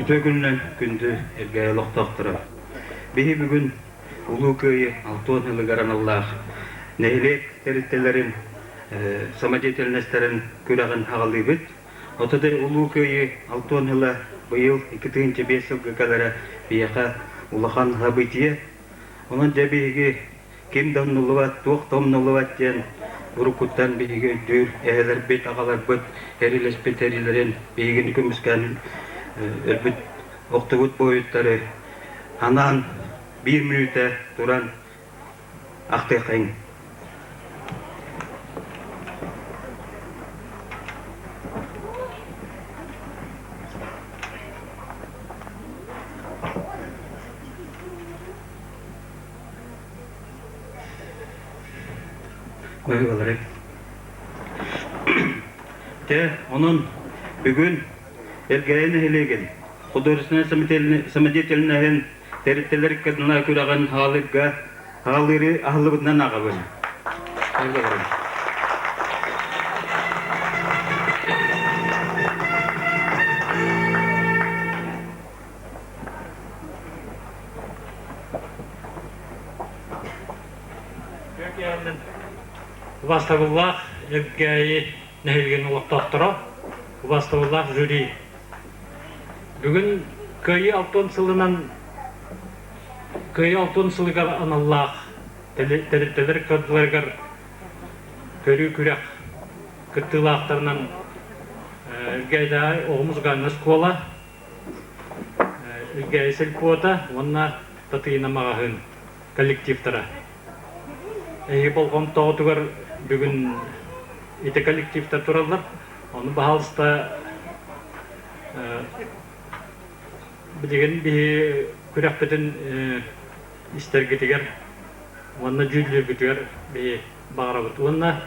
Үтүө күнүнэн күндү Элгээйи олохтоохторо! Биһи бүгүн Улуу Кыайыы 60 сылыгар аналлаах нэһилиэк тэрилтэлэрин самодеятельностарын күрэҕин аҕалыыбыт. Ототой Улуу Кыайыы 60 сыла быйыл 2005 сылга кэлэрэ биһиэхэ улахан событие. Онон дьэ биһиги ким да умнуллубат, туох да умнуллубат диэн уруккуттан биһиги өйдүүр эһэлэрбит, аҕаларбыт эрилэспит эриилэрин биһигини көмүскээн өлбүт охтубут буойуттары анаан биир мүнүүтэ туран ахтыаххайыҥ. Быһыылары. Дьэ, онон бүгүн Элгээйи нэһилиэгин художественнай самодеятельноһын тэрилтэлэр ыккардына күрэҕин хаалыырга хаалыыры аһыллыбытынан ааҕабын. Убаастабыллаах Элгээйи нэһилиэгин олохтоохторо, убаастабыллаах жюри. Бүгүн Кыайыы алтын сылынан Кыайыы алтын сылыгар аналлаах тэрилтэлэр кырдыларыгар көрүү күрэх кыттыылаахтарынан Элгээйдээҕи оҕо музыкальнай оскуола, Элгээйи сельпота уонна Татыйына маҕаһыын коллективтара. Эһиги болҕомтоҕутугар бүгүн ити коллективтар тураллар. Ону баһаалыста билигин биһи күрэхпитин истэргитигэр уонна дьүүллүүргүтүгэр биһи баҕарабыт. Уонна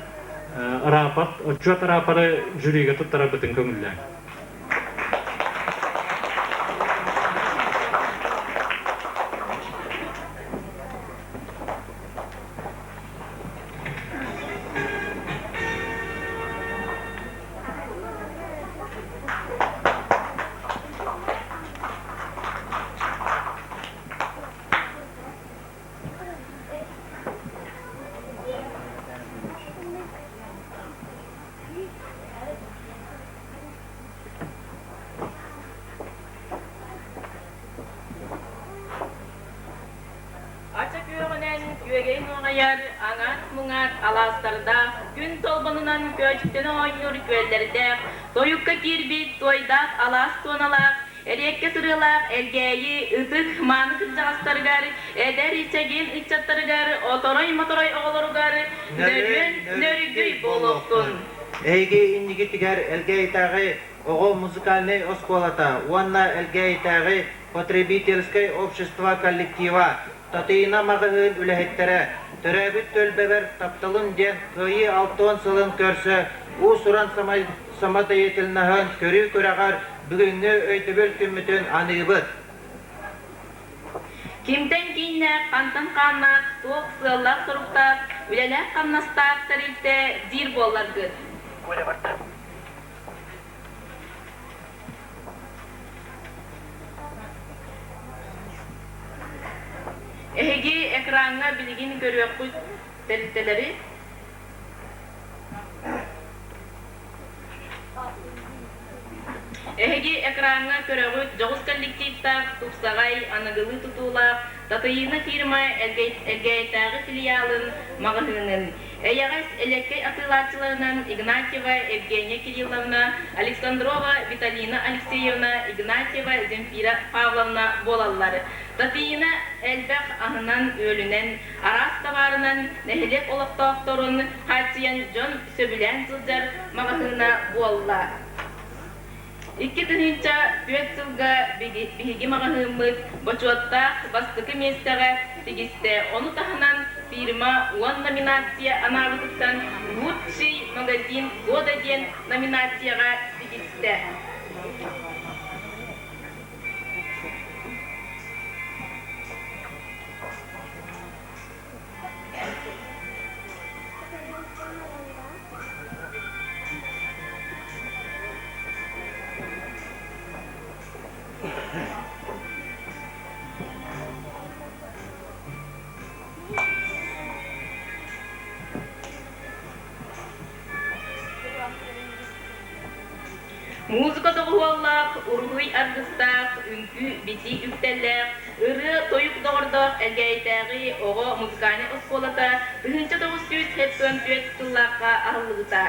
рапорт, отчуот рапоры жюрига туттарарбытын көҥүллээҥ. Ача күөҕүнэн күөгэй нуоҕайар, аҥаат-муҥаат алаастардаах, күн толбонунан көөчүктэнэ оонньуур күөллэрдээх, тойукка киирбит туойдаах алаас туоналаах, эриэккэ сырыылаах Элгээйи ытык мааны кырдьаҕастарыгар, эдэр чэгиэн ыччаттарыгар, оторой-моторой оҕолоругар нөрүөн нөргүй буолуохтун! Эһиги иннигитигэр Элгээйитээҕи оҕо музыкальнай оскуолата уонна Элгээйитээҕи потребительскай общество коллектива Татыйына маҕаһыын үлэһиттэрэ төрөөбүт түөлбэбэр тапталым диэн Кыайыы 60 сылын көрсө уус-уран самодеятельноһын көрүү күрэҕэр бүгүҥҥү өйдөбүл күммүтүн аныыбыт. Кимтэн кииннээх, хантан хааннаах, туох сыаллаах-соруктаах, үлэлээх-хамнастаах тэрилтэ диир буолларгыт? Эһиги экраҥҥа билигин көрүөххүт тэрилтэлэри Эһиги экраҥҥа көрөҕүт дьоҕус коллективтаах, тупсаҕай, аныгылыы тутуулаах Татыйыына фирма Элгээйитээҕи филиалын маҕаһыынын эйэҕэс элэккэй атыылааччыларынан Игнатьева Евгения Кирилловна, Александрова Виталина Алексеевна, Игнатьева Земфира Павловна буолаллар. Татыйыына элбэх аһынан-үөлүнэн, араас табаарынан нэһилиэк олохтоохторун хааччыйан дьон сөбүлээн сылдьар маҕаһыына буолла. 2004 сылга биһиги маҕаһыыммыт бочуоттаах бастакы миэстэҕэ тигистэ. Ону таһынан фирма уон номинация анаабытыттан «Лучший магазин года» диэн номинацияҕа тигистэ. Музыка доҕуһуоллаах, уруһуй аргыстаах, үҥкүү-битии үктэллээх, ырыа-тойук доҕордоох Элгээйитээҕи оҕо музыкальнай оскуолата 1974 сыллаахха аһыллыбыта.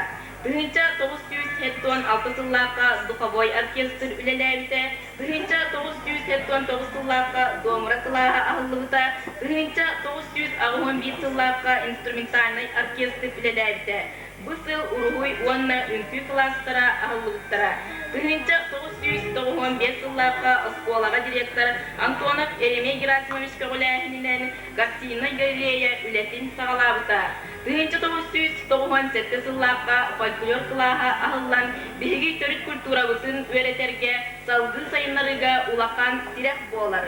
1976 сыллаахха духовой оркестр үлэлээбитэ, 1979 сыллаахха домра кылааһа аһыллыбыта, 1981 сыллаахха инструментальнай оркестр үлэлээбитэ. Бу сыл уруһуй уонна үҥкүү кылаастара аһыллыбыттара. 1995 сыллаахха оскуолаҕа директор Антонов Еремей Герасимович көҕүлээһининэн картиннай галерея үлэтин саҕалаабыта. 1997 сыллаахха фольклор кылааһа аһыллан, биһиги төрүт культурабытын үөрэтэргэ, салгыы сайыннарыыга улахан тирэх буолар.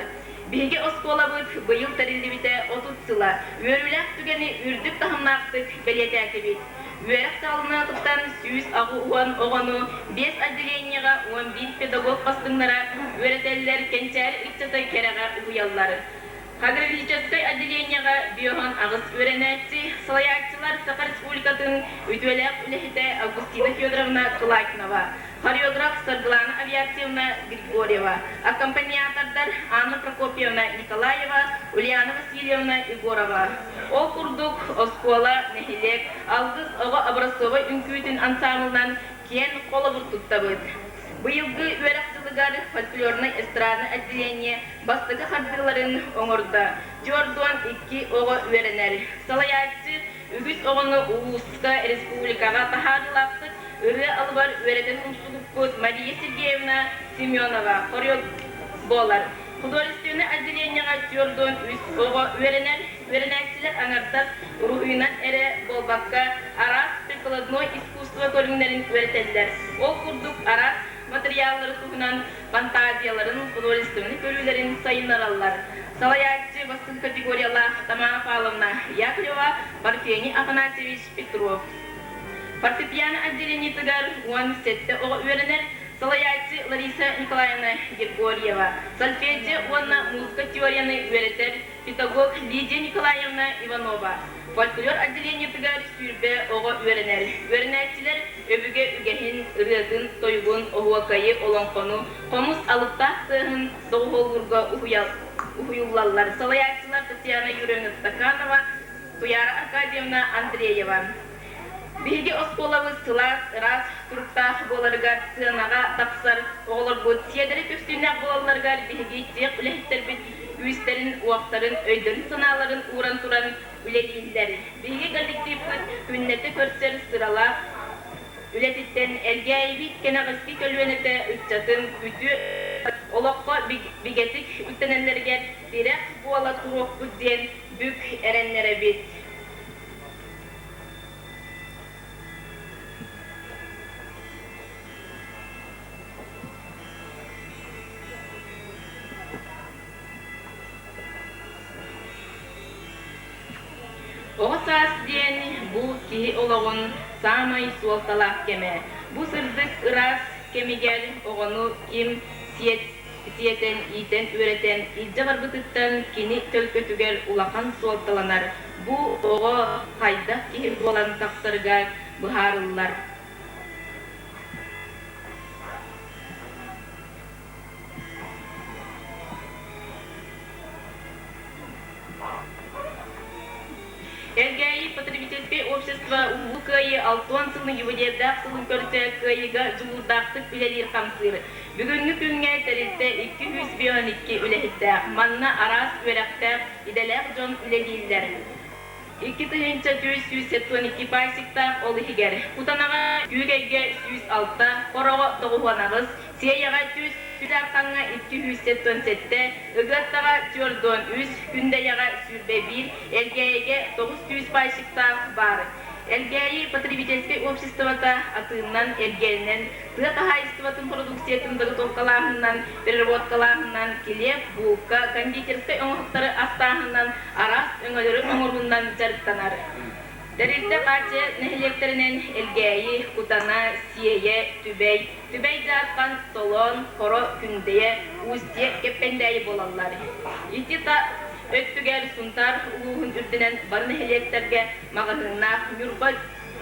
Биһиги оскуолабыт быйыл тэриллибитэ 30 сыла. Үөрүүлээх түгэни үрдүк таһымнаахтык бэлиэтээтибит. Үөрэх саҕаланыаҕыттан 180 оҕону биэс отделениеҕа 11 педагог бастыҥнара үөрэтэллэр, кэнчээри ыччаты кэрэҕэ уһуйаллар. Хореографическай отделениеҕа 58 үөрэнээччи, салайааччылар Саха Республикатын үтүөлээх үлэһитэ Августина Федоровна Кылакинова, хореограф Саргылана Авиациевна Григорьева, аккомпаниатордар Анна Прокопьевна Николаева, Ульяна Васильевна Егорова. Ол курдук, оскуола, нэһилиэк, Алгыс оҕо образцовай үҥкүүтүн ансаамылынан киэн холобур туттабыт. Быйылгы үөрэх дьылыгар фольклорнай эстраднай отделение бастакы хардыыларын оҥордо. Дьуордуон икки оҕо үөрэнэр. Салайааччы үгүс оҕону улууска, республикаҕа таһаарыылаахтык ырыа алыбар үөрэтэн умсугуппут Мария Сергеевна Семенова хореограф буолар. Художественнай отделениеҕа 43 оҕо үөрэнэр. Үөрэнээччилэр аҥардас уруһуйунан эрэ буолбакка, араас прикладной искусство көрүҥнэрин үөрэтэллэр. Ол курдук араас матырыйааллары туһунан фантазияларын, художественнай көрүүлэрин сайыннараллар. Салайааччы бастакы категориялаах Тамара Павловна Яковлева, Парфений Афанасьевич Петров. Фортепиано отделениетыгар 17 оҕо үөрэнэр, салайааччы Лариса Николаевна Григорьева, сольфеджио уонна музыка теорияны үөрэтэр педагог Лидия Николаевна Иванова. Фольклор отделениетыгар 20 оҕо үөрэнэр. Үөрэнээччилэр өбүгэ үгэһин, ырыатын, тойугун, оһуокайы, олоҥхону, хомус алыптаах тыаһын доҕуһуоллуурга уһуйуллаллар. Салайааччылар Татьяна Юрьевна Стаканова, Туяра Аркадьевна Андреева. Биһиги оскуолабыт сылаас, ыраас туруктаах буоларыгар сыанаҕа тахсар оҕолорбут сиэдэрэй көстүүннээх буолалларыгар биһиги цех үлэһиттэрбит күүстэрин-уохтарын, өйдөрүн-санааларын ууран туран үлэлииллэр. Биһиги коллективпыт күннэтэ көрсөр сыралаах үлэтиттэн Элгээйибит кэнэҕэски көлүөнэтэ ыччатын үтүө олоххо бигэтик үктэнэллэригэр тирэх буола туруохпут диэн бүк эрэннэрэбит. Оҕо саас диэн бу киһи олоҕун саамай суолталаах кэмэ. Бу сырдык ыраас кэмигэр оҕону ким сиэтэн, иитэн-үөрэтэн илдьэ барбытыттан кини төлкөтүгэр улахан суолталанар. Бу оҕо хайдах киһи буолан тахсарыгар быһаарыллар. Элгээйи потребительскай общество Улуу Кыайыы 60 сылын юбилейдаах сылын көрсө Кыайыыга дьулуурдаахтык үлэлиир-хамсыыр. Бүгүҥҥү күҥҥэ тэрилтэ 252 үлэһиттээх. Манна араас үөрэхтээх, идэлээх дьон үлэлииллэр. 2472 пайщиктаах ол иһигэр Кутанаҕа Күүкэйгэ 106, Хороҕо 98, Сиэйэҕэ 100, Архаҥҥа 277, Ыгыаттаҕа 43, Күндэйэҕэ 21, Элгээйигэ 900 пайщиктаах баар. Элгээйи потребительскай обществота атыыннан, эргиэнинэн, тыа хаһаайыстыбатын продукциятын заготовкалааһынынан, переработкалааһынынан, килиэп, буулка, кондитерскай оҥоһуктары астааһынынан, араас өҥөлөрү оҥоруунан дьарыктанар. Тэрилтэ хааччы нэһилиэктэринэн Элгээйи, Кутана, Сиэйэ, Түбэй, Түбэй Дьаархан, Толоон, Хоро, Күндэйэ, Устье, Кэппэндээйи буолаллар. Ити та өттүгэр Сунтаар улууһун үрдүнэн бары нэһилиэктэргэ маҕаһыыннаах Ньурба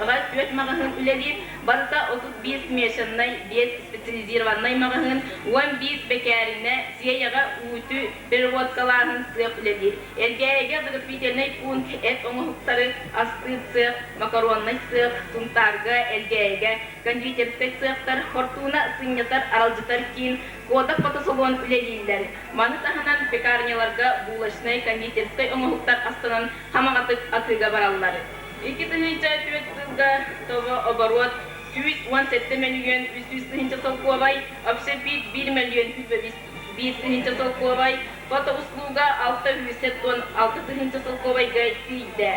түөрт маҕаһыын үлэлиир, барыта 35 смешаннай, биэс специализированнай маҕаһыын, 15 бэкээринэ, Сиэйэҕэ үүтү переработкалааһын сыах үлэлиир. Элгээйигэ заготовительнай пункт эт оҥоһуктары астыыр сыах, макароннай сыах, Сунтаарга, Элгээйигэ кондитерскай сыахтар, Фортуна сынньатар аралдьытар киин, Кодак фотосалон үлэлииллэр. Маны таһынан пекарняларга булочнай, кондитерскай оҥоһуктар астанан хамаҕатык атыыга бараллар. 2004 сылга ТОВО оборуот 117 мөлүйүөн 300 тыһыынча солкуобай, общепит 1 мөлүйүөн 101 тыһыынча солкуобай, фотоуслуга 676 тыһыынча солкуобайга тиийдэ.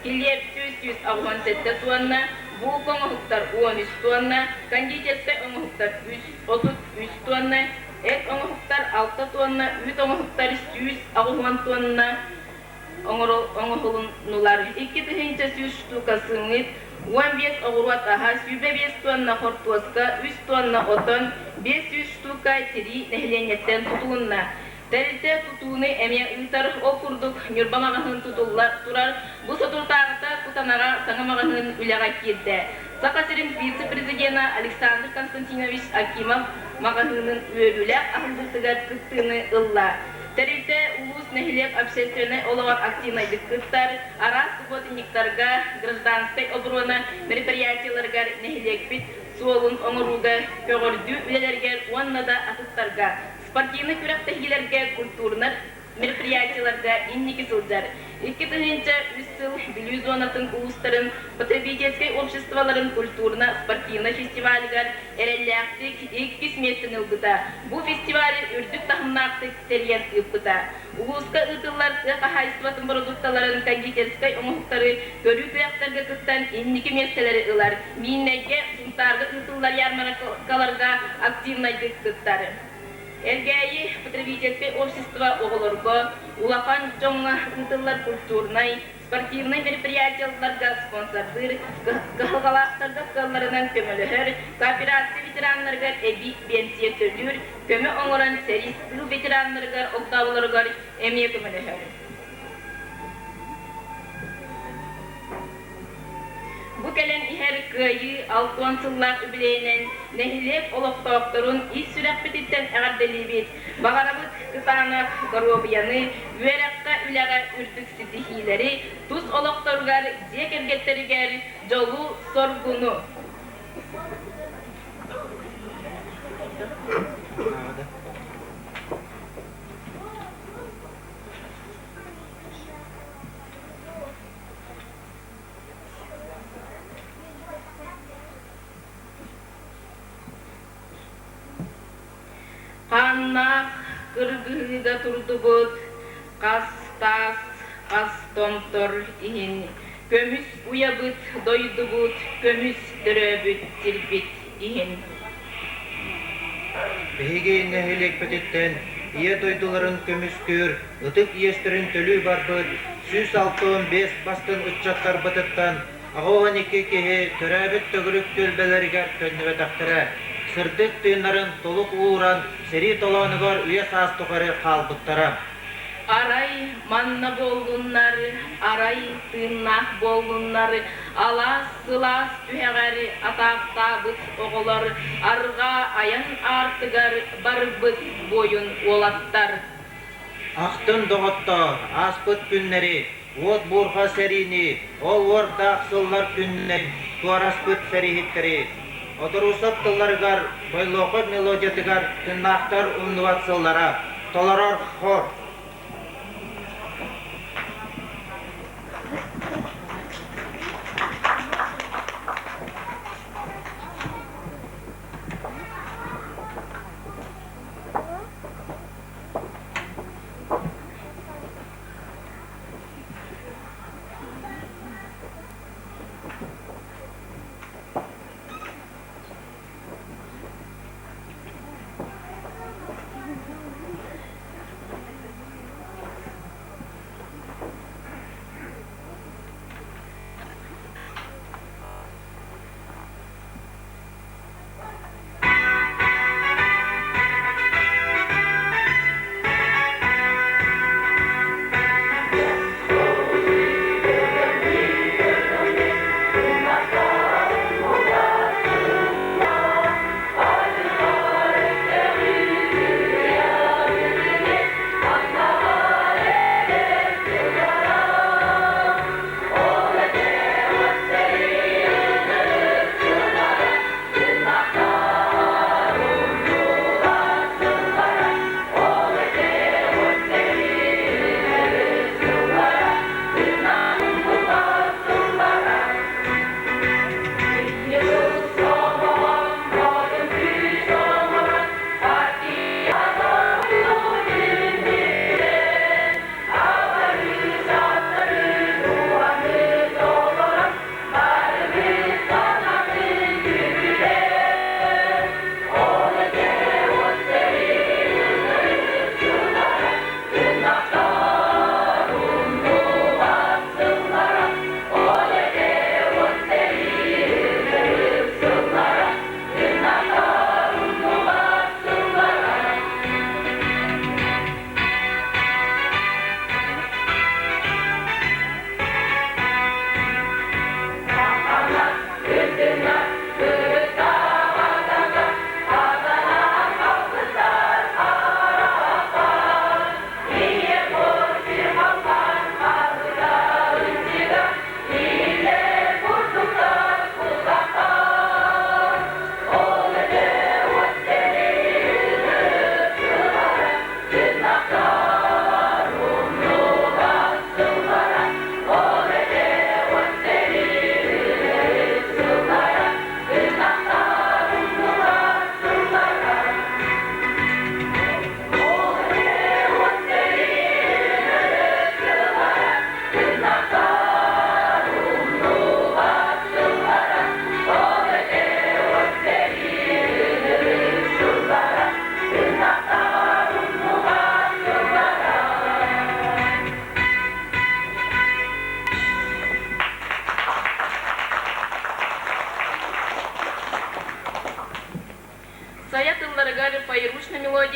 Килиэп 387 туонна, булка оҥоһуктар 13 туонна, кондитерскай оҥоһуктар 33 туонна, эт оҥоһуктар 6 туонна, үүт оҥоһуктар 180 туонна оҥоһулуннулар. 2100 штука сымыыт, 15 оҕуруот аһа, 25 туонна хортуоска, 3 туонна отон, 500 штука тирии нэһилиэнньэттэн тутулунна. Тэрилтэ тутууну эмиэ ыытар, ол курдук Ньурба маҕаһыын тутулла турар. Бу соторутааҕыта Кутанаҕа саҥа маҕаһыын үлэҕэ киирдэ. Саха сирин вице-президенэ Александр Константинович Акимов маҕаһыынын үөрүүлээх аһыллыытыгар кыттыыны ылла. Тэрилтэ улуус, нэһилиэк общественнай олоҕор активнайдык кыттар, араас субботинниктарга, гражданскай оборона мероприятиеларыгар нэһилиэкпит суолун оҥорууга, көҕөрдүү үлэлэригэр уонна да атыттарга спортивнай күрэхтэһиилэргэ, культурнай мероприятиеларга инники сылдьар. 2003 сыл Бүлүү зонатын улуустарын потребительскай обществоларын культурно-спортивнай фестивалыгар эрэллээхтик иккис миэстэни ылбыта. Бу фестивалы үрдүк таһымнаахтык тэрийэн ыыппыта. Улууска ыытыллар тыа хаһаайыстыбатын бородуукталарын кондитерскай оҥоһуктары көрүү күрэхтэргэ кыттан инники миэстэлэри ылар. Мииннэйгэ, Сунтаарга ыытыллар ярмаркаларга активнайдык кыттар. Элгээйи потребительскай общество оҕолорго, улахан дьоҥҥо ыытыллар культурнай, спортивнай мероприятиеларга спонсордыыр, кыһалҕалаахтарга кыалларынан көмөлөһөр, кооперация ветераннарыгар эбии биэнсийэ төлүүр, көмө оҥорон сэрии тыыл ветераннарыгар огдооболоругар эмиэ көмөлөһөр. Бу кэлэн иһэр Кыайыы 60 сыллаах үбүлүөйүнэн нэһилиэк олохтоохторун ис сүрэхпититтэн эҕэрдэлиибит! Баҕарабыт кытаанах доруобуйаны, үөрэххэ, үлэҕэ үрдүк ситиһиилэри, тус олохторугар, дьиэ кэргэттэригэр дьолу-соргуну! Хааннаах кыргыһыыга турдубут, хас таас, хас томтор иһин көмүс уйабыт дойдубут, көмүс төрөөбүт сирбит иһин. Биһиги нэһилиэкпититтэн Ийэ дойдуларын көмүскүүр ытык иэстэрин төлүү барбыт 165 бастыҥ ыччаттарбытыттан 82 киһи төрөөбүт төгүрүк түөлбэлэригэр төннүбэтэхтэрэ, сырдык тыыннарын толук ууран сэрии толоонугар үйэ-саас тухары хаалбыттара. Арай манна буоллуннар, арай тыыннаах буоллуннар, алаас сылаас түһэҕэр атаахтаабыт оҕолор арҕаа айан аартыгар барбыт буойун уолаттар. Ахтын доҕоттоор, ааспыт күннэри, уот буурҕа сэриини, ол уордаах сыллар күннэрин туораспыт сэрииһиттэри, Одорусов тылларыгар, Бойлохов мелодиятыгар тыыннаахтар умнубат сыллара, толорор хор.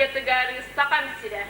студиятыгар Сахам сирэ.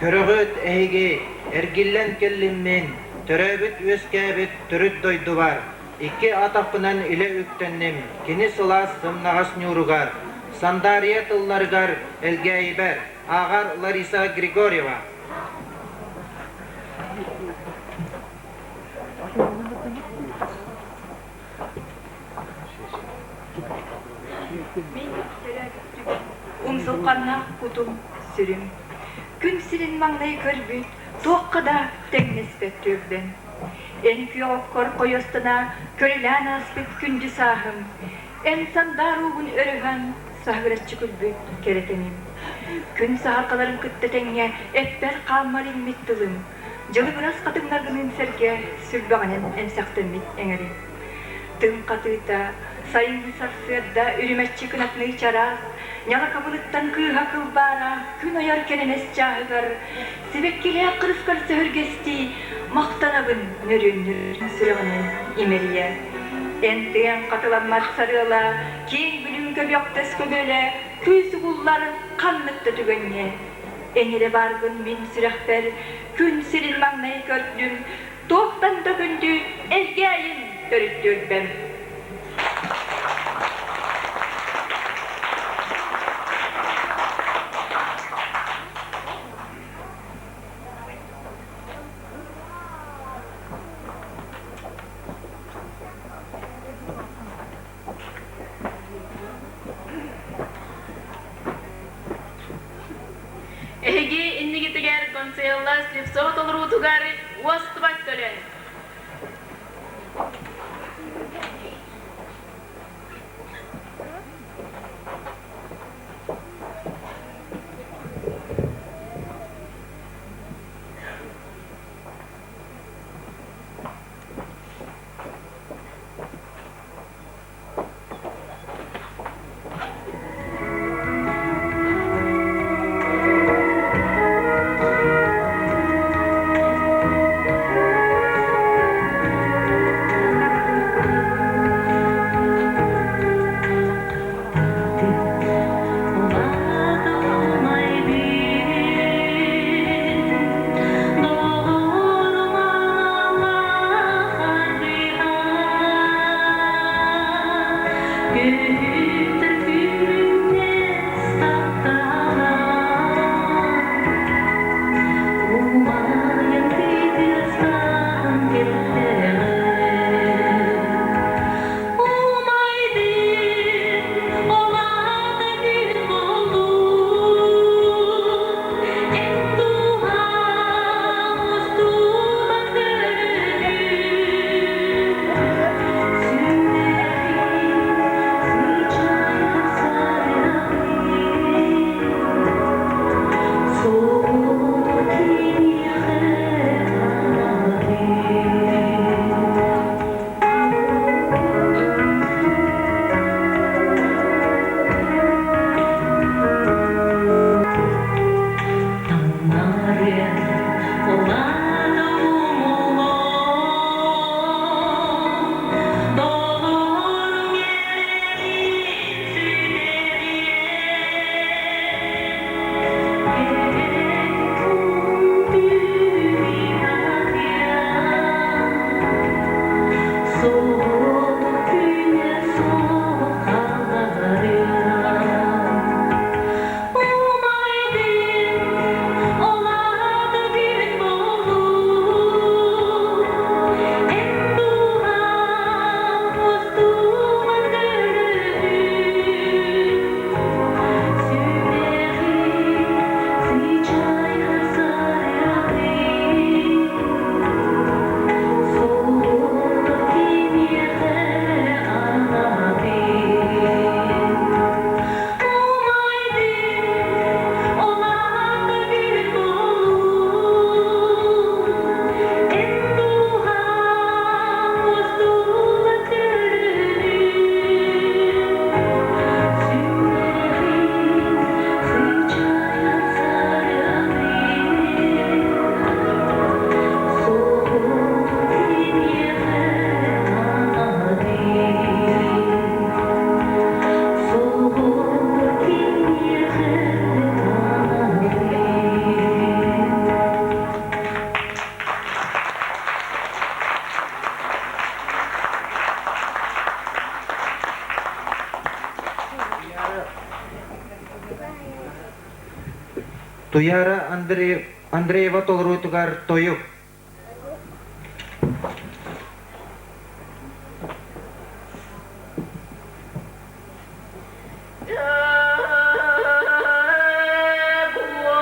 Көрөҕүт эһиги, эргиллэн кэллим мин, төрөөбүт-үөскээбит төрүт дойдубар, икки атахпынан илэ үктэнним, кини сылаас сымнаҕас ньууругар, Сандаарыйа тылларыгар Элгээйибэр, ааҕар Лариса Григорьева. Мин төрөөбүттүк умсулҕаннаах кутум сүрүм. Күн сирин маҥнай көрбүт, туохха да тэҥнэспэт түөлбэм. Эн күөх оккор хойуостана көрүлээн ааспыт күндү сааһым. Эн сандаар уугун өрүһэн саһыгыраччы күлбүт кэрэ кэмим. Күн саһарҕаларын кытта тэҥҥэ эппэр хааммар иҥмит тылым. Дьылыгырас хатыҥнаргыныын сэргэ сүрбэҕинэн эмсэхтэммит эҥэрим. Тыҥ хатыыта, сайыҥҥы сарсыарда үрүмэччи кынатыныы чараас, ньалака былыттан кыыһа кылбаара күн ойор кэнэнэс чааһыгар сибэккилээх кырыскар сөһүргэстии махтанабын нөрүөннүр сүрэҕинэн имэрийэ. Эн тыаҥ хатыламмат сарыала, киэҥ бүлүүҥ көбүөхтэс көбүөлэ, күүс угуллар ханнык да түгэҥҥэ. Эн эрэ бааргын мин сүрэхпэр, күн сирин маҥнай көрдүм, туохтан да күндү Элгээйим төрүт түөлбэм. Эһиги иннигитигэр Гонцелла Слепцова толоруутугар уостубат көлөн. Туяра Андреева толоруутугар тойук. Бүгүҥҥү күннээх үтүө күммүт.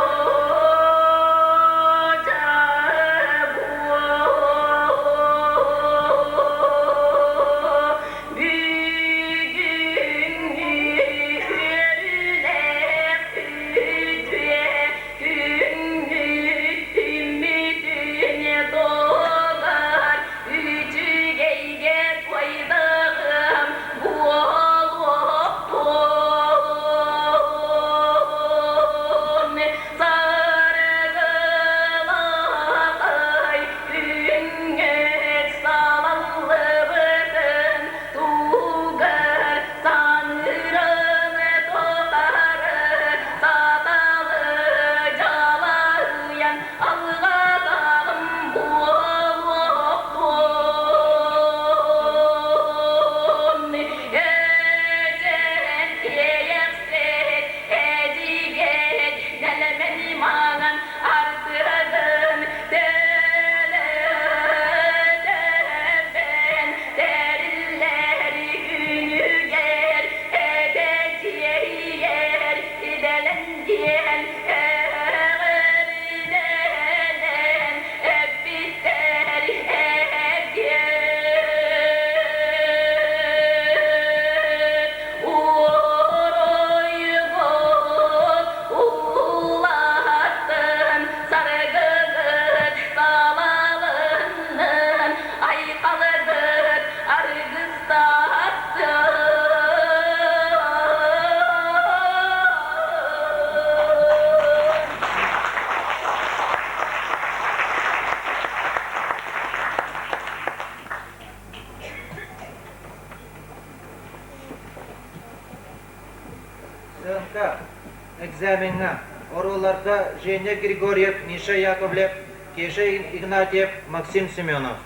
Экзамеҥҥа оруолларга Женя Григорьев, Миша Яковлев, Кеша Игнатьев, Максим Семенов.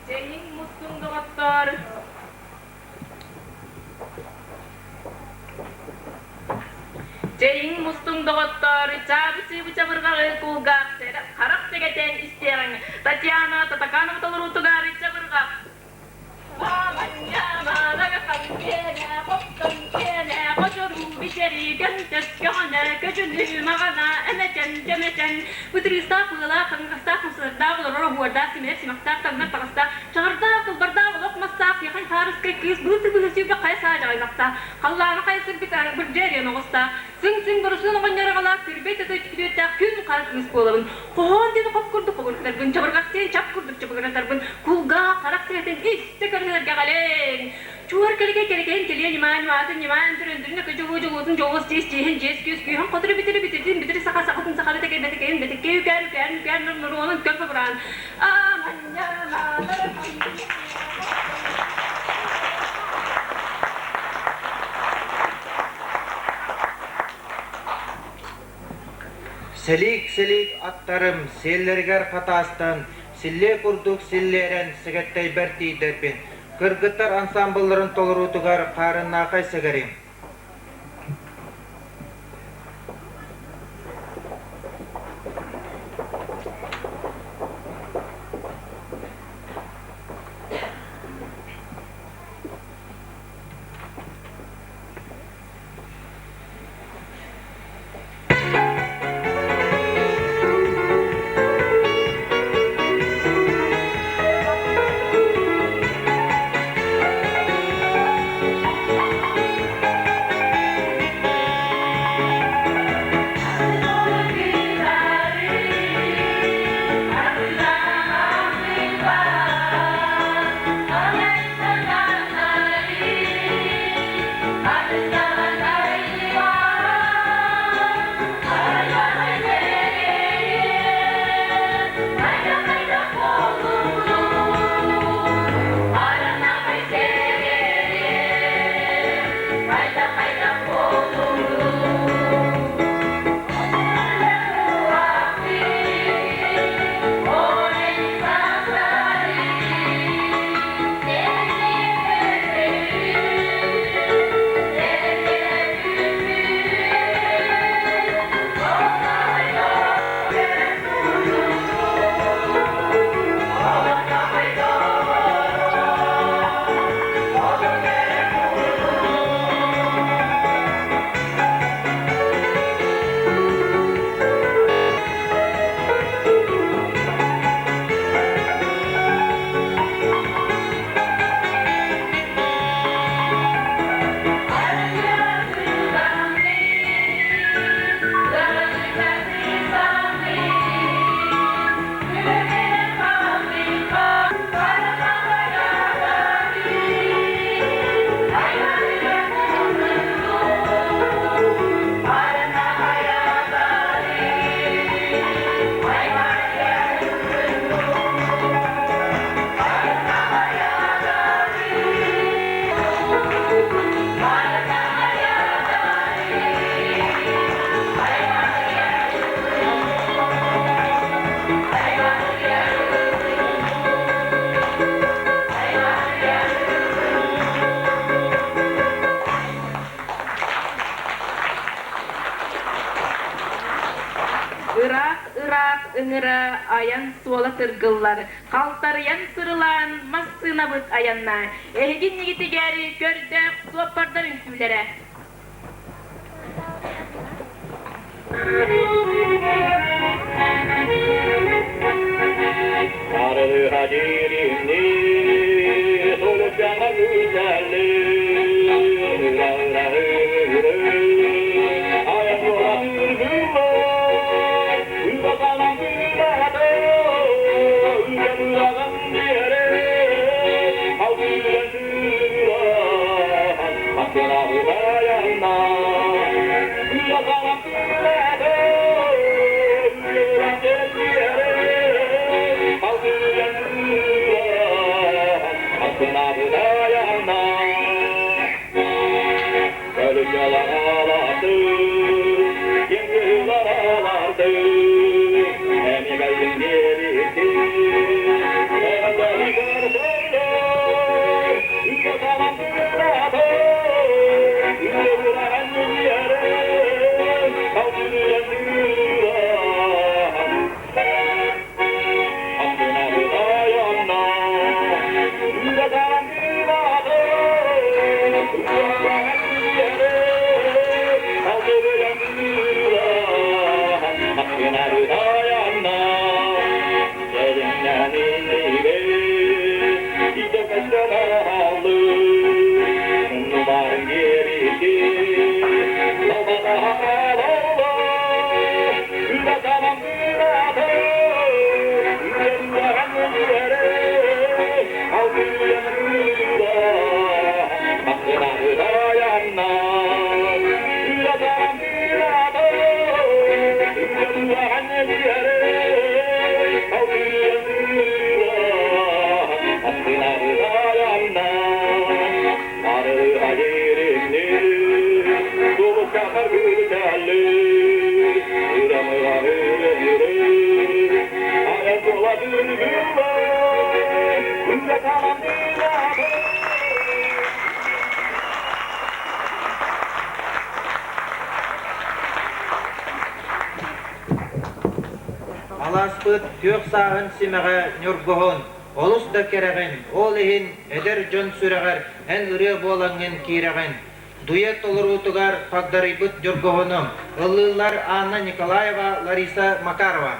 Чэйиҥ мустуҥ доҕоттоор! Чэйиҥ мустуҥ доҕоттоор, чаабы-чыыбы чабырҕаҕы кулгаах харах сэгэтэн истиэҕиҥ. Татьяна Татаканова толоруутугар чабырҕах. Бытырыыстаах быалаах, хаҥастаах хамсардаах, олорор оһуордаах, симинэр симэхтээх, таҥнар таҥастаах, чаҕардаах, кылбардаах, олох мастаах, киэхэй хаарыскай кыыс, былыр-былыр сүүрбэх хайа саа дьаҕайбахтаах, халлааны хайа сырбыт бырдьа эриэн оҕустаах, сыҥ-сыҥ боросуон оҕонньор аҕалаах, күрбэй тата күтүөттээх күн хара кыыс буолабын. Хоһоон диэн хоп курдук хобурутарбын, чабырҕах диэн чап курдук чабыгыратарбын, кулгаах, харах сигэтин истэ көрүнэргэ галеҥ. Чуор кэликэй кэликэйин кэлиэ ньымаа ньымаатын ньымаа өндүр өндүрүн өкө дьолуо дьолуотун дьолуос дьиэс дьиэһин дьиэс күөс күүһүн хотуру бүтүрү бүтүрдүн бүтүрү саха сахатын саха бэтэкэй бэтэкэйин бэтэкэй үкээр үкээр үкээр нур нуруонун көр хабыраан аманньа Сэлиик-сэлиик аттарым сиэллэригэр хатаастан, силлиэ курдук силлиэрэн сэгэттэйбэр тиийдэрбин, кыргыттар ансаамбылларын толоруутугар хаарыннаахай сэгэрим. ыҥыра айан суола тыргыллар, халтарыйан сырылаан массыынабыт айанна. Эһиги иннигитигэр көрдөөх суоппардар үҥкүүлэрэ. Алааспыт күөх сааһын симэҕэ ньургуһун, олус да кэрэҕин, ол иһин эдэр дьон сүрэҕэр эн ырыа буолаҥҥын киирэҕин. Дуэт толоруутугар хагдарыйбыт ньургуһунум, ыллыыллар Анна Николаева, Лариса Макарова.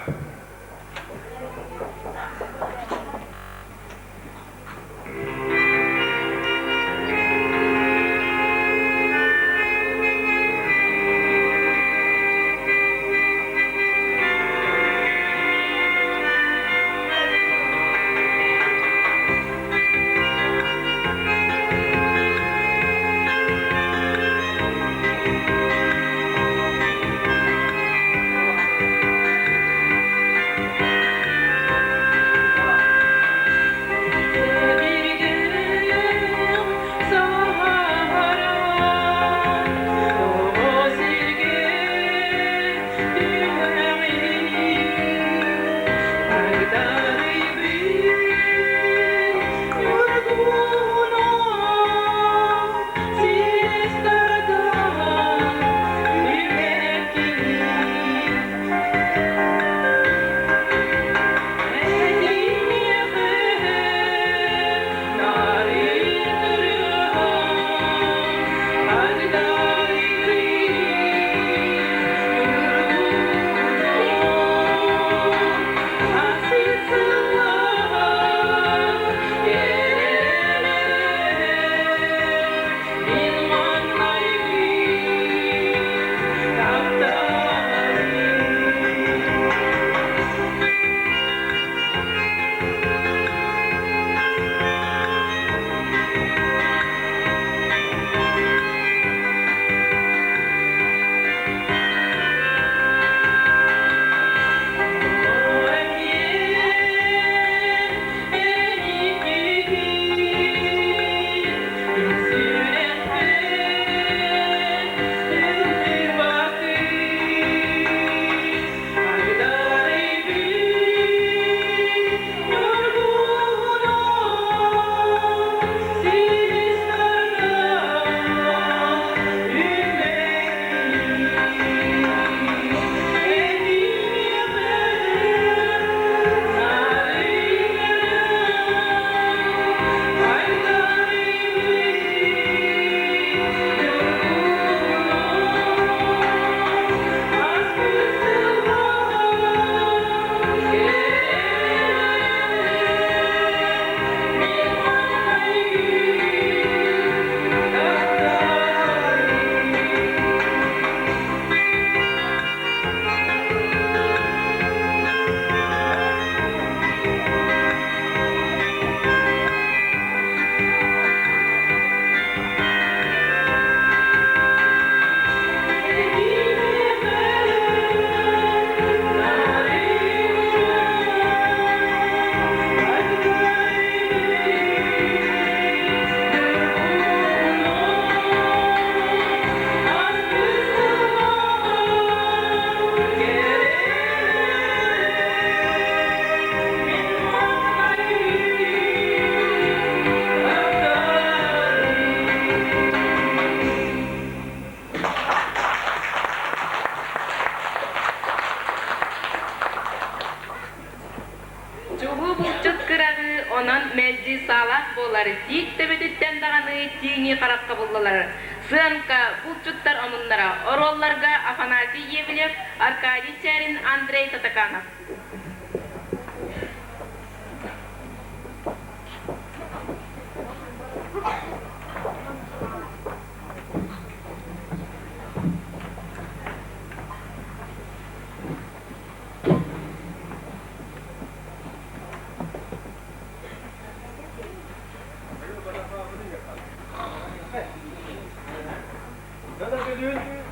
буолар, тиит төбөтүттэн даҕаны тииҥи харахха буллалар. Сыанка, булчуттар омуннара, оруолларга Афанасий Евлев, Аркадий Чярин, Андрей Татаканов.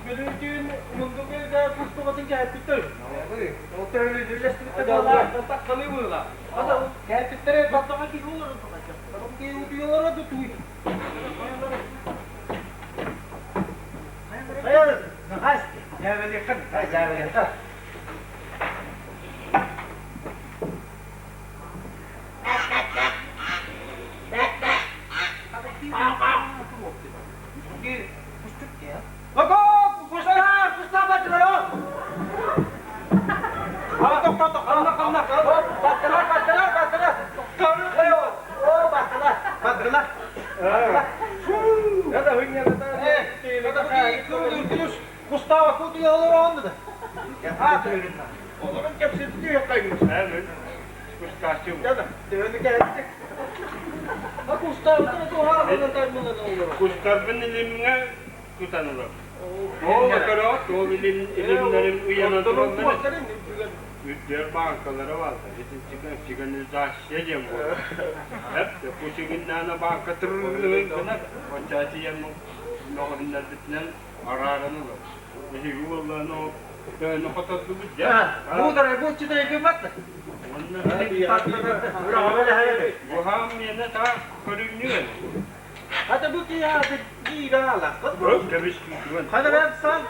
Бөлүүн мундугуга кустугатын кээппиттэр. Кээппиттэрэ баттаҕа киһи олорор киһи утуйалара да туй. Кустарбын илимҥэ тутан ылар. Ол көрөөт, ол илимнэрим ыйанан тураллар. Үрдүөр бааҥкалара бааллар. Сигнализация диэн буолар. Кусигиннаана бааҥка тырыллыгын гынар. Оччо тиийэн мөҕүһүннэрбитинэн арааран ылар. Эһиги уоллааны ол төһөнү хотордубут дьэ. Бу булчутай гыммат. Буһаам миэнэ таах көрүҥнүөн. Хата бу киһи биир аалаххыт. Кэбис күүтүмэн. Хана бэпсан.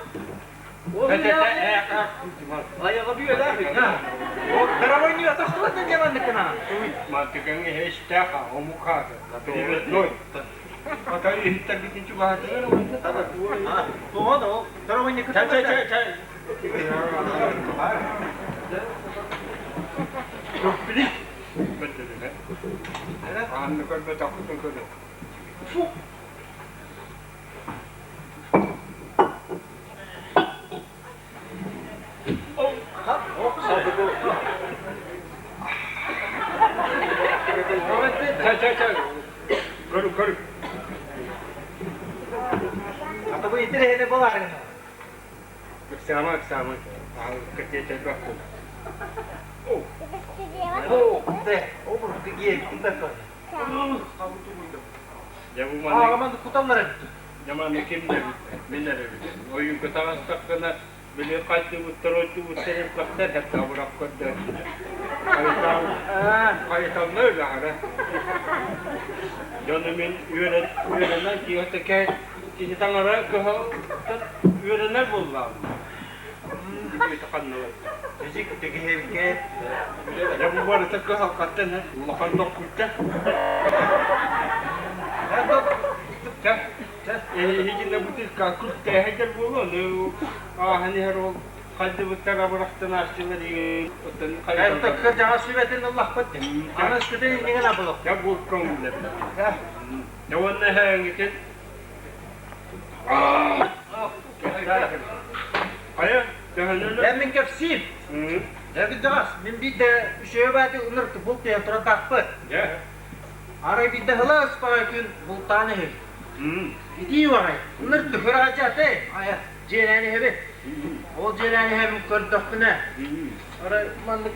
Айаҕа бүөлээх. Дорогой атахтылар да манныкына. Мантыкаҥ эһэ омук хаата. Привезной. Ата иһиттэргитин чугаһатыгар уонна Тоҕо да ол дорогой Чай чай чай чай. Көппүлүк. Бөттөлүнэ. Аанны көрбөтөххүтүн көрө. Фу. Чай чай чай. Көрү көрү. Ата бу итирэһине боларын. Ыксаама ыксаама. Кэтиэтэ бахтын. О, де, о бу киги такой. Дьэ бу маны Ааҕаман куталлар эбит. Дьэ маны ким да мин эрэ билэбин. Ойуунка таҕыстаххына били хайдыбыттар ойдубуттар элбэхтэр хэт абырах көрдөөччүлэр. Хайыталла үлэҕэрэ. Дьону мин үөрэн үөрэнэн киһи киһи таҥара кыһалтан үөрэнэр буоллаҕым. Дьик тигиһэбиккэ Дьэ бу барыта кыһалҕаттан улахан доккуйда. Чэ, эһигинэ бутылка күлтээһэйдэр буолуо, ну ааһан иһэр ол хайдыбыттар абырахтан аастылар оттон Эртөккө дьаҕа сүбэтин ыллахпыт. Аны сүтэн иннигин абылык. Дьэ бу көҥүллэбит. Дьэ уонна эһээҥҥитин Хайа, төһөнөн Дьэ мин кэпсиим. Дьэ кырдьаҕас, мин биирдэ үчүгэй баайдык ынырык булт түһэн турардаахпыт. Дьэ. Арай биирдэ сылаас баҕайы күн бултаан иһин. Итии баҕайы, ынырык хыраачатай, айа, дьиэлээн иһэбин. Ол дьиэлээн иһэбин көрдөхпүнэ, арай маннык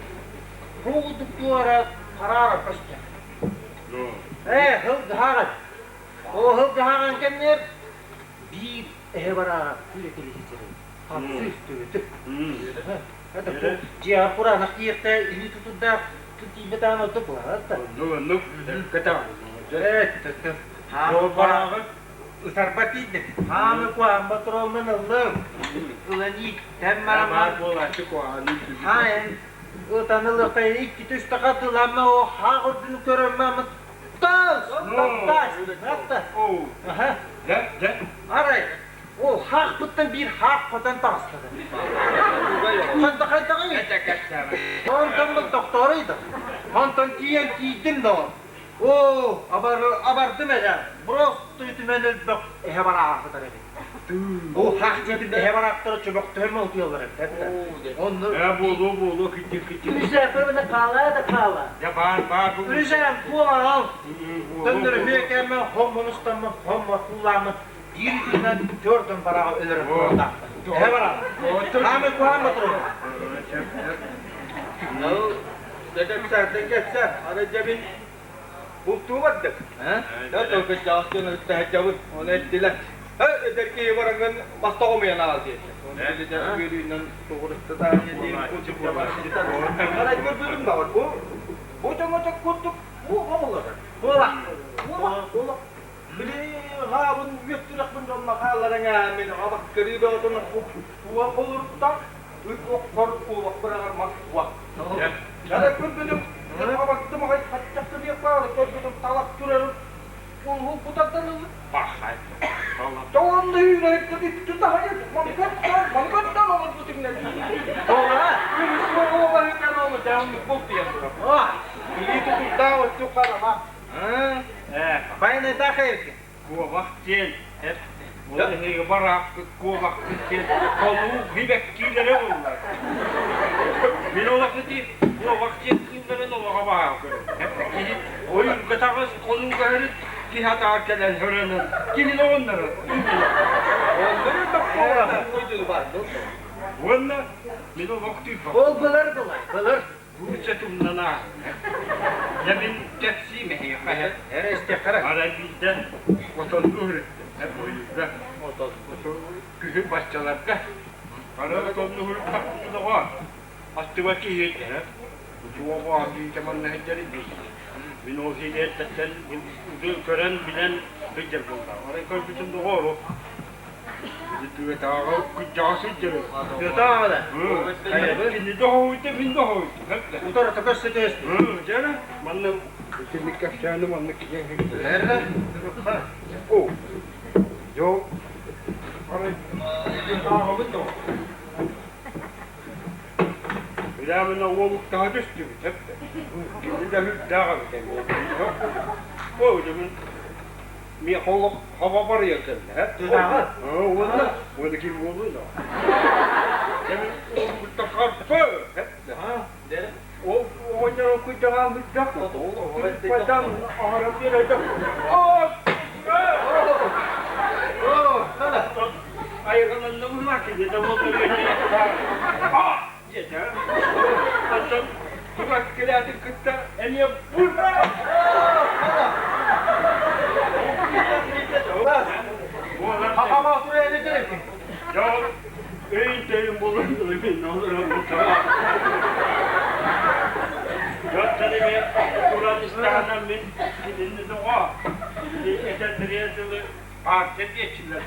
курдук туора хараара көстөр. Ээ, сылгыһааҕын. Ол сылгыһааҕын кэннигэр биир эһэ барааҕа күлэ кэлиһичэрин хапсыы төбөтө. Это дьиэҕэр кураанах тиийэхтэ илии тутурдаах тиийбэтэҕин ордук буолар да. Оннук оннук кэтэх. Хаамы барааҕы ытарба тиийдим. Хаамы куһаан ботуруоммун ыллым. Ылан ииттэн баран баар буолааччы куһаҕаны Хаайын ытан ылыахтан икки түстэ хатыламма о хаах үрдүн көрөммө Таас! Таас! Аха. Дьэ, дьэ. Арай, ол хаахпыттан биир хаах хотон таҕыстаҕа. Ханта хайдаҕый? Онтон был тохтооруй да. Онтон тиийэн тиийдим да. Оо, абардым эрэ, просто үтүмэн элбэх эһэ бараахытар эбит. Бу хаахчатын эһэ бараахтара чөмөхтөһөр малтыаллар эбит. Онно Ээ буолуо буолуо кырдьык кырдьык. Үрүсээн көрбөтө хаалаа да хаала. Дьэ баар баар бу. Үрүсээн куолаал. Төннөрү үөкээмэ хоммунустаммын хоммокулааммын биир күннэн төрдөн бараҕа өлөрөн туруордаахпын. Эһэ бараҕа. Хаамай куһаан батырын. Дьэ кэпсээ, дьэ кэпсээ. Аны дьэ мин бултуу бардым. Дьэ толкуйдаах дьон ытта сылдьабын. Ону эттилэр. Эдэр киһи бараҥҥын баста хомуйан аҕал диэтэ. Ону били дьэ үөрүүнэн тугуруста диэн Арай көрбүтүм баҕар бу бу чоҥочок курдук бу оҕолор. Буола. Буола. Буола. Били хаабын үөттүрэхпин дьонно хаалларыҥа мин абах кырыы бөҕөтүн уа холурта ыт охсор куобах быраҕар мас уа. Дьэ көрбүтүм абаттым аҕай хаччахтыныах баары көрбүтүм талах турарын улуһу бутардан ылы. Бахай. Тоҕонно үүнэһиттэн үттү таһайын мангаттан мангаттан олорбут иҥнэн. Буола. Күнүс буола ол дьааммыт бултуйан турар. Илии тутурдаах өттүк харама. Байанай таахайыргын. Куобах диэн эт ол эһиги бараахпыт куобахпыт диэн холуу хибэккиилэрэ буоллар. Мин олох ити куобах диэн кыылларын олоҕо баҕа көрөм. Киһи ойуурга таҕыс хонууга һырыт киһи атаҕар кэлэн хөрөнөн киһини оҕонноро Уонна мин олох тыыппаппын. Ол былыр былай, былыр. Бууча тумнан ааһыҥ. Дьэ мин кэпсиим эһиэхэ. Эрэ истиэххэ Арай биирдэ отоннуу үһүрүттүм. Ойууга. Күһүн баччаларга. Арай отоннуу үһүрүттахпытына доҕоор, аттыба киһи этэ. Туоҕу биитэ манна сылдьар дии. Мин ол иһин эрдэттэн көрөн билэн сылдьар буоллаҕым. Арай көрбүтүм доҕоор, Түгэтээҕи кырдьаҕас сылдьар. Тыатааҕы да? Кини доһуйда, мин доһуйдум. Утарыта көрсө түһэспит. Дьэ, манна итинник кэпсээни манна киһи О, дьо, арай ааҕабын да. Билээминэ уолуктаһа түстүбүт, эптэ. Кини да үрдээх эбит эмиэ. О, дьэ Миэхэ олох хаба барыйан кэллэ. Тыатааҕы? Уонна уонна ким буолуой да. Уолбуттан харпы. Ол оҕонньорун кыйдаҕаан быдьах. Бадан аһаран биэрэ Айҕананна быһыылаах киһи да буолла диэтэ. Оттон турар кэлээтин кытта эмиэ Дьон өйүн-төйүн булан мин Дьонтон эмиэ туран истэҕинэ мин кинини доҕоо этэллэригэр дылы партия диэччилэр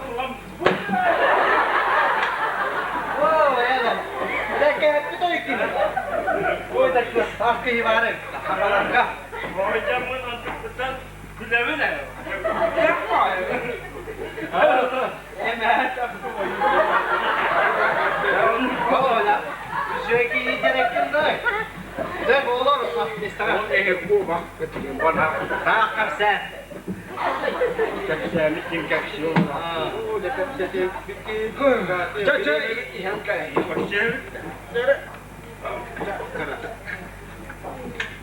ылан Лэкээппит ойкина. Ой, да кыахтаах киһи баар эбит. Хахаларга. Оойдаммын онтукпуттан күлэбин ээ. Таах кэпсээн. Кэпсээмит ким кэпсиэ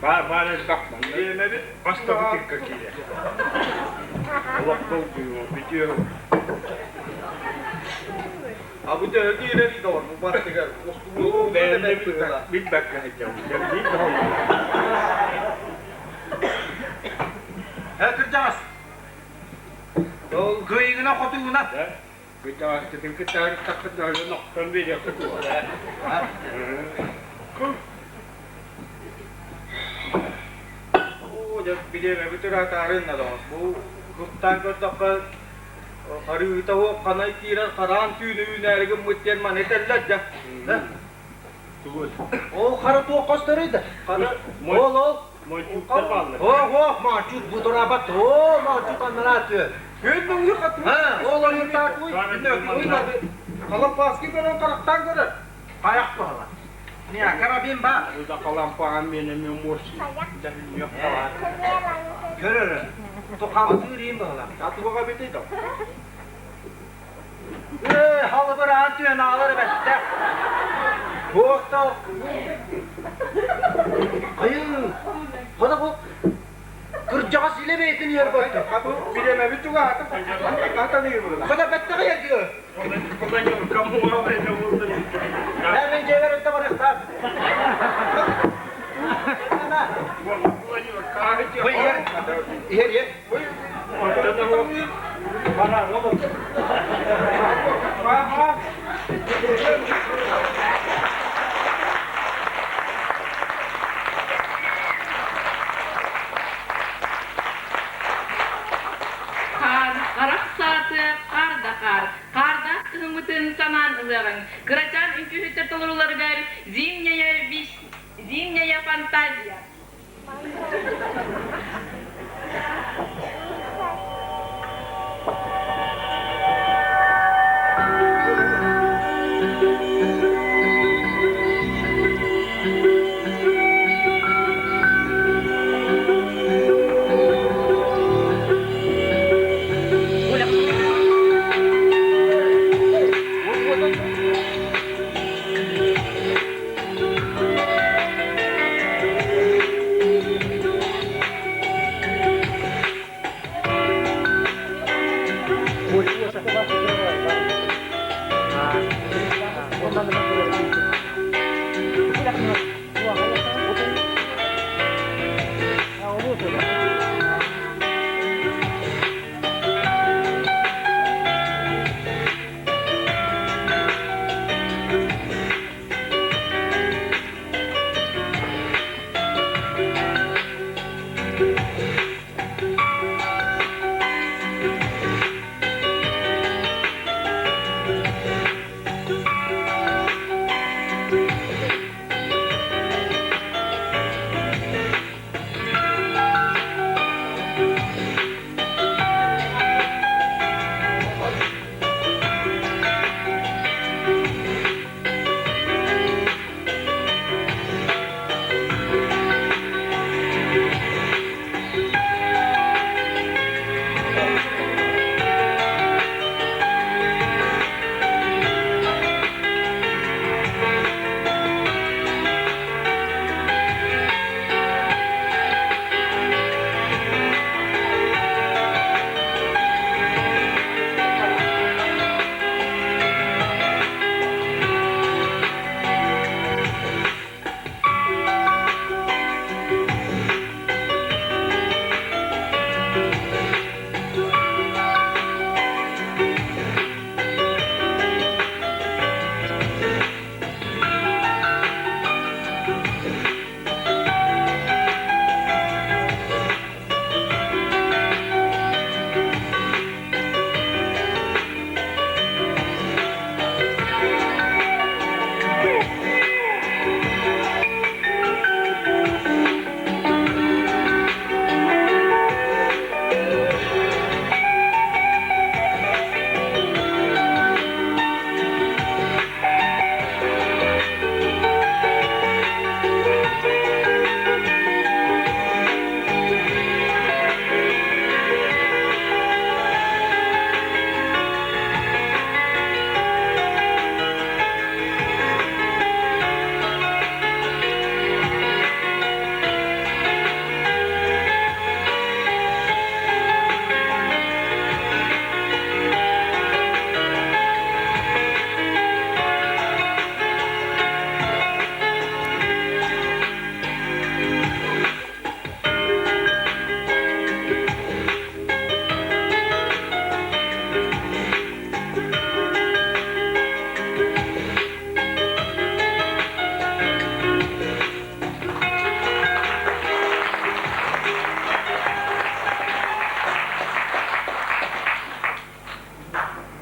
Баар баар элбэх манна бастакы тыкка киирэр. Олох долгуйуо, бүтүө. А бу төһө киирэрий доҕор бу бартыгар устубуу Бэйэмдэ билбэккэ сылдьабын. Дьэ Э кырдьаҕас кыайыгына хотугуна Кырдьаҕаскытын кытта ырыттаххытына өлөн охтон биэриэххит дуо? Оо, дьэ билиэмэбит ыраатаарын доҕор. Бу куттаан көрдөххө харыыта суох ханай киирэн хараан түүнү үүнээри гыммыт диэн маны этэллэр дьэ. Тугу? Ол хара туох көстөрүй да? Хара ол ол Мойчуктар бааллар. Ох, ох, мачут бутурабат. О, мачут аннарааты. Күн мөҥү хатыы. Ha, ол ойуурдаатуй. Халаппааски көрөн харахтаан көрөр. Хайах туһала. Не, карабин баар. Калампаҕа мен эмиэ муорси. Көрөр. Тухамтыыр иин быһылаах. Атуга битей да. Ээ, халыбыраан түөн аалар эбэттэ. Туохта Айыы, хана бу кырдьаҕас илэ бэйэтин иһэр бартı. Хату биремэбит тугаатым. Хатан ыйбыла. Хана бэттэҕэ эргиэ. Ээ, мен дьиэбэр өттө барыахтаах. Иһэр, иһэр, иһэр. Хаар, харах сааты, хаар да хаар, хаардаах кыһыммытын санаан ылыаҕыҥ. Кырачаан үҥкүүһүттэр толорууларыгар «Зимняя виш... Зимняя фантазия».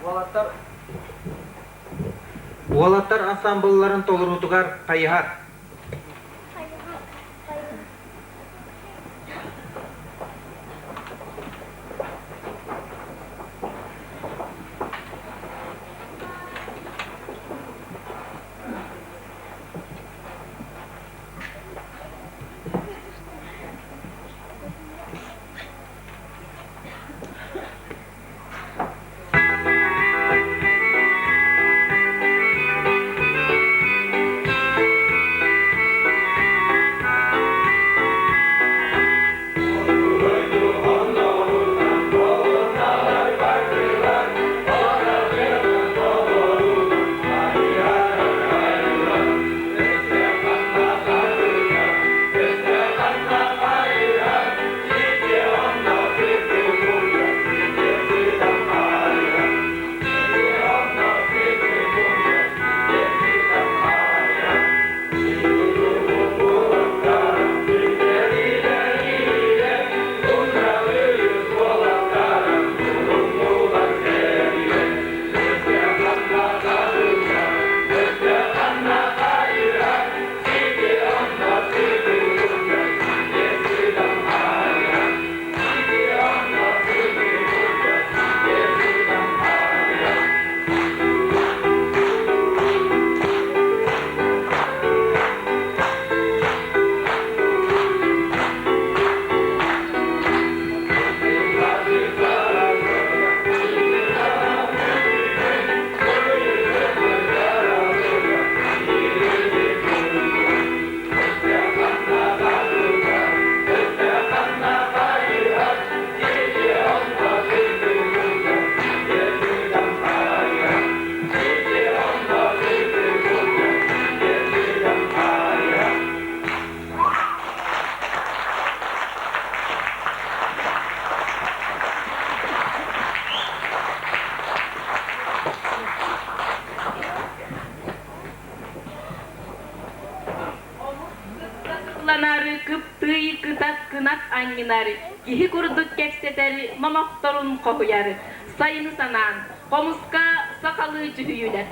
Уолаттар Уолаттар ансаамбылларын толоруутугар хайыһар. Кыбытыкланар, кыптыый кытат кынат анньынар, киһи курдук кэпсэтэр, номохторун хоһуйар, сайыны санаан, хомуска сахалыы дьүһүйүүлэр.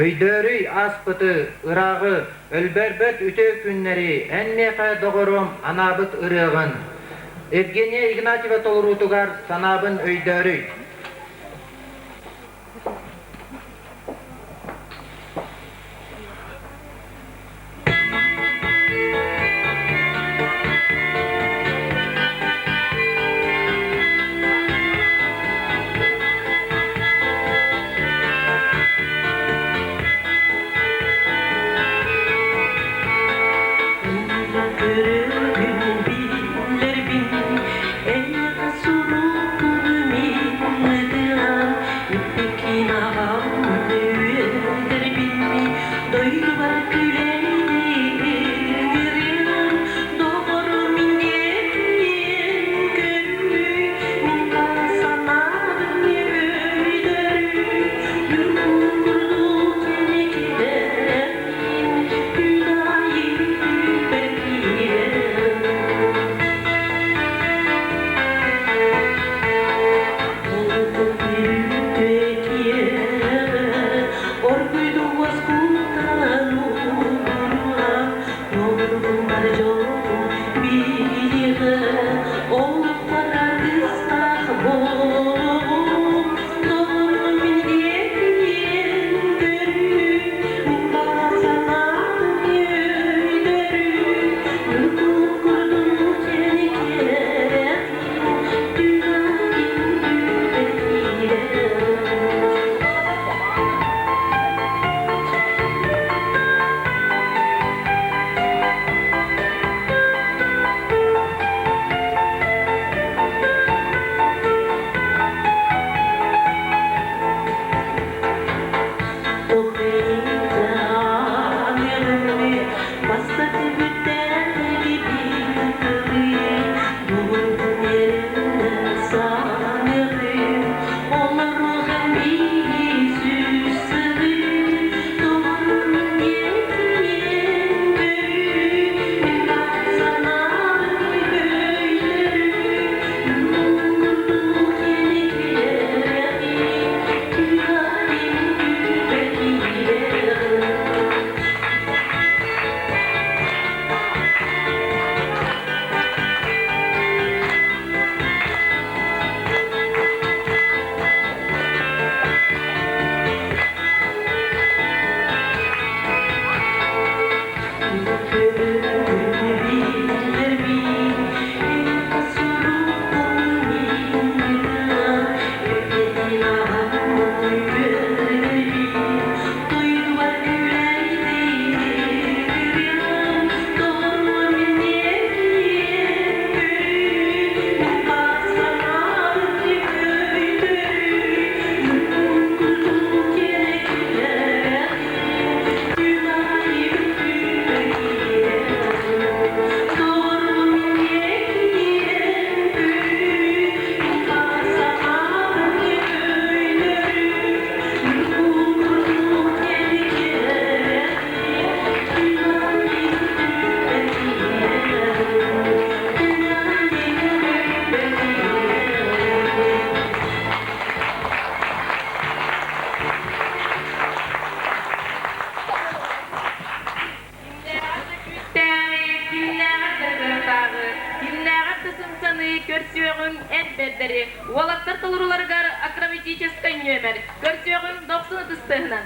Өйдөөрүй ааспыты, ырааҕы, өлбөрбөт үтүө күннэри эн миэхэ доҕоруом анаабыт ырыаҕын. Евгения Игнатьева толоруутугар санаабын өйдөөрүй. Көрөбүн, биллэрбин, эйиэхэ суруукпун мин. нүөмэри уолаттар толорууларыгар акробатическай нүөмэр көрсүөҕүҥ дохсун ытыстыһынан.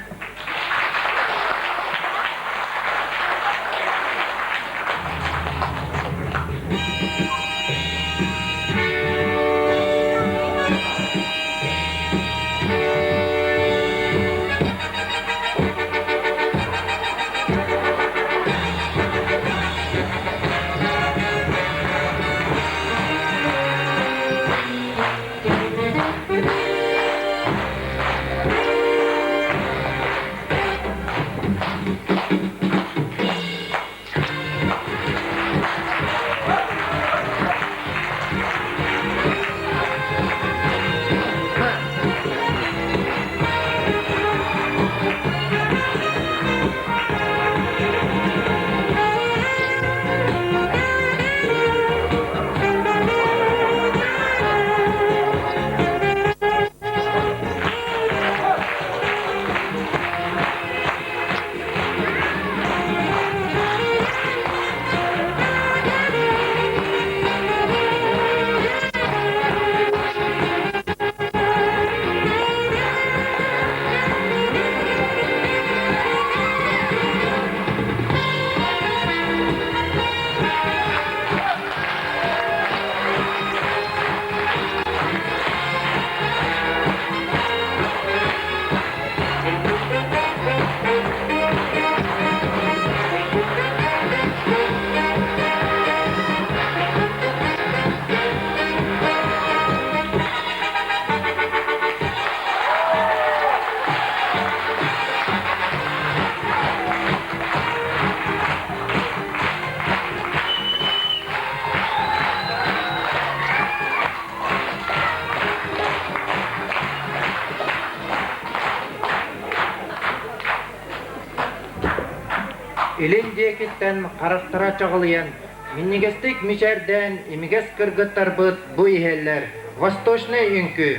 Илин диэкиттэн харахтара чаҕылыйан, минньигэстик мичээрдээн имигэс кыргыттарбыт бу иһэллэр. Восточнай үҥкүү.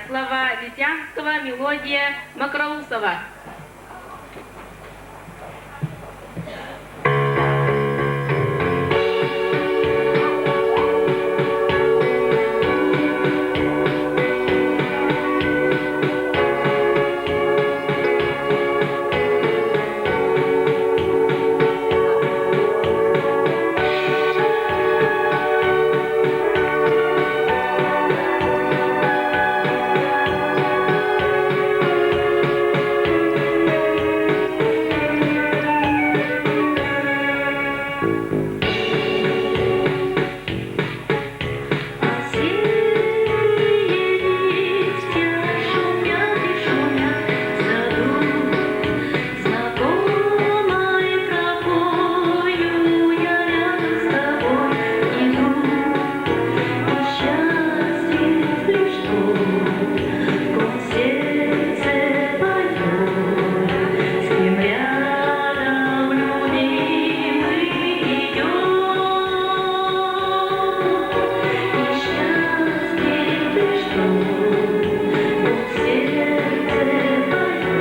Слова Лисянского, мелодия Макроусова. Знакомой тропою я рядом с тобой иду, И счастлив лишь тот, кто в сердце поет, С кем рядом любимый идет. И счастлив лишь тот, кто в сердце поет,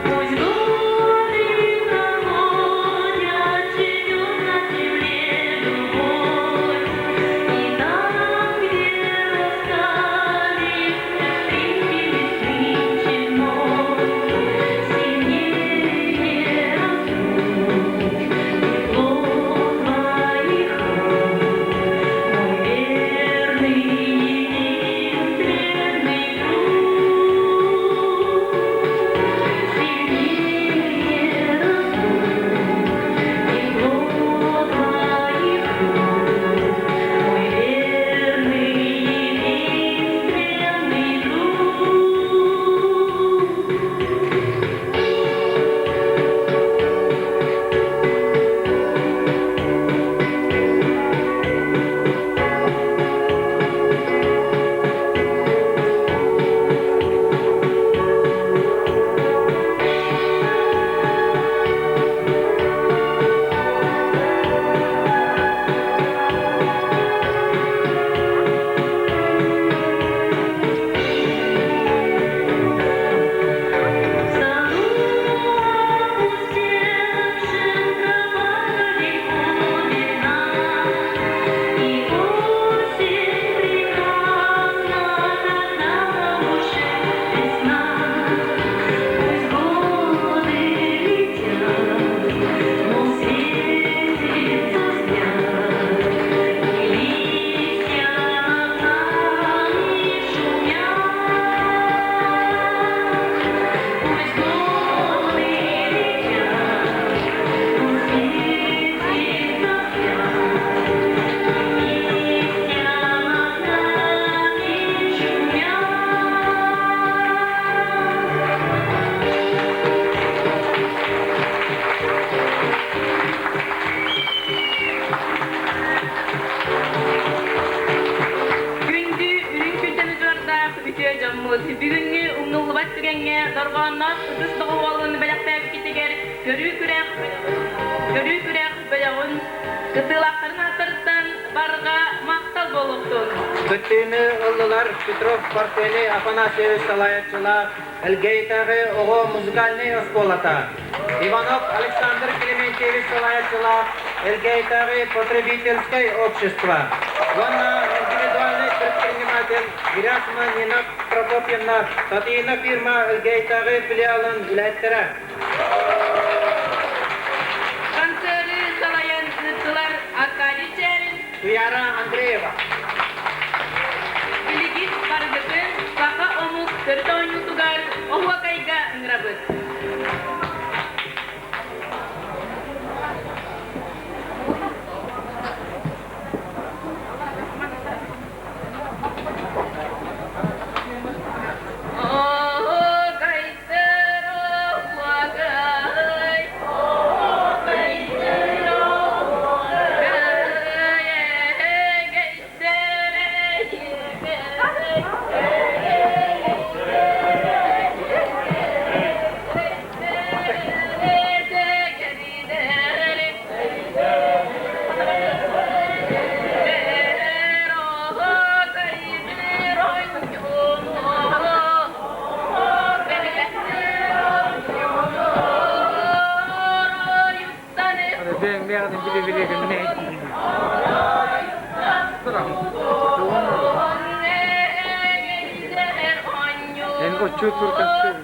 Пусть годы проходят, живет на земле любовь, И там, где расстались, мы встретились нынче вновь. Сильнее разлук, тепло твоих рук, мой верный, единственный друг. Сильнее разлук, тепло твоих рук, мой верный, единственный друг. В саду опустевшем тропа далеко видна, И осень прекрасна, когда на душе весна. Пусть годы летят, но светится взгляд, И листья над нами шумят. Пусть годы летят, но светится взгляд, И листья над нами шумят. Күндү үрүҥ күнтэн удьуордаах үтүө дьоммут бүгүҥҥү умнуллубат түгэҥҥэ дорҕоонноох ытыс доҕуһуолун бэлэхтээбиккитигэр көрүү күрэх көрүү күрэх бөлөҕүн кыттыылаахтарын ааттарыттан барҕа махтал буолуохтун. Кыттыыны ыллылар Петров Парфений Афанасьевич салайааччылаах Элгээйитээҕи оҕо музыкальнай оскуолата, Иванов Александр Клементьевич салайааччылаах Элгээйитээҕи потребительскай общество уонна индивидуальнай предприниматель Герасимова Нина Прокопьевна Татьяна фирма Элгээйитээҕи филиалын үлэһиттэрэ. Концеры салайан ыыттылар Аркадий Чээрин, Туяра Андреева. Билигин барыгытын саха омук төрүт оонньуутугар оһуокайга ыҥырабыт. Оһуокайдыр оһуокай, оһуокайдыр оһуокай, Эн отчуот туркасты.